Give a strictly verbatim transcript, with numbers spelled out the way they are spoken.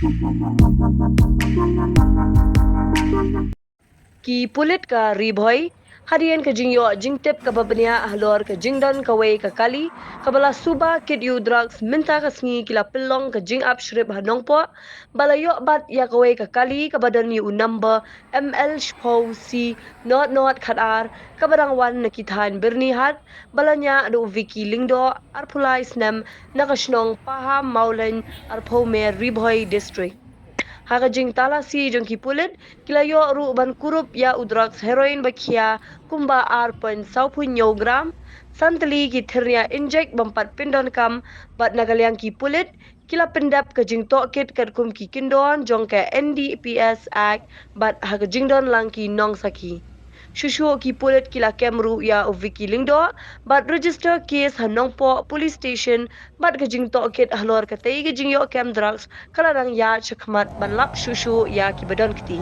Ki pulit ka Ri Bhoi, hadien ka jingïoh jingtip kaba bniah halor ka jingdon kawei ka kali kaba la suba kit ïa u drugs mynta ka sngi, ki la pynlong ka jingap shrip ha Nongpoh, ba la ïoh bat ïa kawei ka kali kaba don ïa u number M L shiphew C not not khat ar, kaba dang wan na ki thaiñ Byrnihat, ba la ñiah da u Vicky Lyngdoh, arphew lai snem, na ka shnong Pahammawlein, arphew mer, Ri Bhoi District. Ha ka jingtalasi jong ki pulit, ki la ïoh ruh ban kurup ïa u drugs heroin ba khia kumba ar point saw phew hynñiew gram, san tylli ki thyrnia injek bym pat pyndonkam, bad na ka liang ki pulit, ki la pyndep ka jingtohkit katkum ki kyndon jong ka N D P S Act bad ha ka jingdon lang ki nongsakhi. Shuh shuh ki pulit ki la kem ruh ïa u Vicky Lyngdoh bad register case ha Nongpoh Police Station, bad ka jingtohkit halor katei ka jingïoh kem drugs ka la dang ïaid shakhmat ban lap shuh shuh ïa kiba don kti.